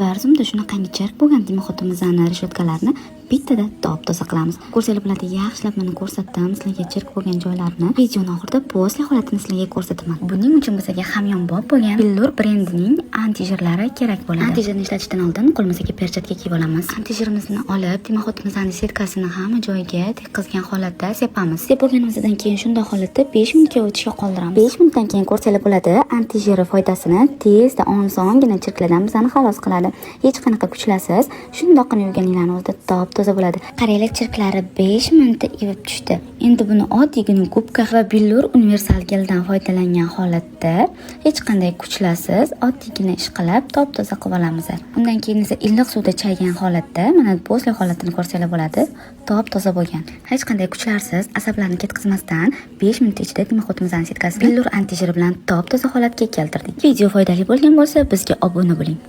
Bir zumda shunaqangi chirk bo'lgan дымоход imizni решётка larni bittada top toza qilamiz. Ko'rsanglar bo'ladi, yaxshilab mana ko'rsatdim sizlarga chirk bo'lgan joylarni. Videoni oxirida после holatini sizlarga ko'rsataman. Buning uchun bizga hamyonbop bo'lgan Billur brendining антижир lari kerak bo'ladi. Антижир ni ishlatishdan oldin qo'limizga перчатка kiyib olamiz. Антижир imizni olib, дымоход imizni setkasini hamma joyiga tekkizgan holatda sepamiz. Sepib bo'lganimizdan keyin shunday holatda 5 minutga o'tishga qoldiramiz. 5 minutdan keyin ko'rsanglar bo'ladi, антижир i foydasini tezda, osongina chirklardan bizani xalos qiladi. Hech qanaqa kuchlarsiz, shundoqqina yuvganinglarni o'zida top toza bo'ladi. Qaranglar, chirklari 5 minutda ivib tushdi. Endi buni oddiygina губка va Billur universal geldan foydalangan holatda hech qanday kuchlarsiz oddiygina ishqalab top toza qilib olamiz. Undan keyin esa iliq suvda chaygan holatda mana после holatini ko'rsanglar bo'ladi. Top toza bo'lgan. Hech qanday kuchlarsiz, asablarni ketkazmasdan 5 minut ichida дымоход imizni setkasini Billur антижир i bilan top toza holatga keltirdik. Video foydali bo'lgan bo'lsa, bizga obuna bo'ling.